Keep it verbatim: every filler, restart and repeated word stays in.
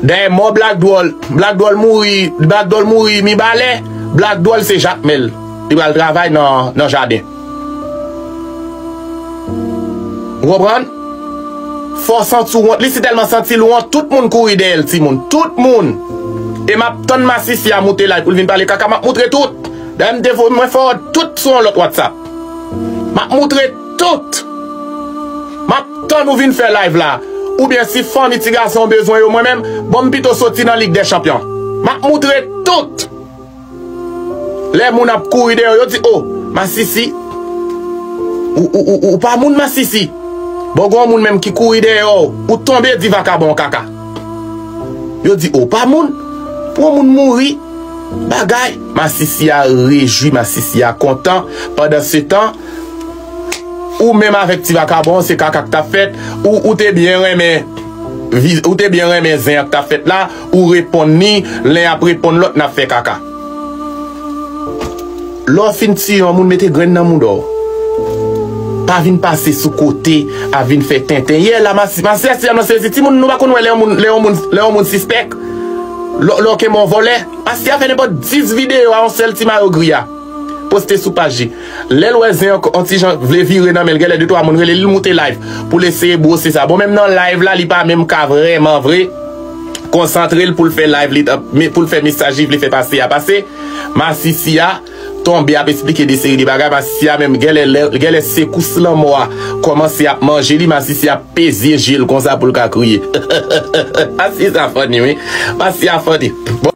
Dèyè mò Black Dwòl, Black Dwòl mouri, Black Dwòl mouri Mibalè, Black Dwòl se Jakmèl. Li pral travay nan, nan jaden. Ou konprann? Fò w santi w wont. Li si tèlman santi l wont, tout moun kouri dèyè l, timoun. Tout moun. E m ap tann Masisi a moute live pou l vin pale kaka, m ap moutre tout. Dayè m te voye mwen fò tout sou yon lòt WhatsApp. M ap moutre tout. M ap tann ou vin fè live la. Oubyen si fanmi ti gason bezwen yo, mwen menm, bon, m pito soti nan Lig dè Chanpyon. M ap moutre tout. Lè moun ap kouri dèyè w, yo di, "O, Masisi, ou, ou, ou, ou pa moun Masisi." Bon, gen yon moun menm ki kouri dèyè w, ou tonbe di vakabon kaka. Yo di, "O, pa moun, pou yon moun mouri, bagay." Masisi a rejwi, Masisi a kontan. Pandan se tan, ou menm avèk ti vakabon, se kaka k t ap fèt. Ou, ou te byen renmen, vi- ou te byen renmen zen an k t ap fèt la, ou reponn ni, len ap reponn lòt, n ap fè kaka. Lè w fin tiye yon moun, mete grenn nan mouda w. Pa vin pase sou kote, a vin fè tenten. Yè la, masi, masi, masi, masi, timoun, nou pa konn wè lè yon moun, lè yon moun, lè yon moun sispèk. Lè, lè w kenbe yon vòlè, masi a fè nenpòt dis videyo a yon sèl ti mayo gri a. Poste sou paj li. Lè l wè zen an, yon ti jan vle vire nan men l, genlè de twa moun rele li, l moute live pou l eseye bwose sa. Bon, menm nan live la, li pa menm ka vrèman vre konsantre l pou l fè live li, men pou l fè mesaj li vle fè pase a pase. Masisi a tonbe ap esplike de seri de bagay. Masisi a menm, genlè, lè- genlè sekous lanmò a kòmanse ap manje li, Masisi a peze je l konsa pou l ka kriye. Masisi a funny, wi. Masisi a funny. Bon,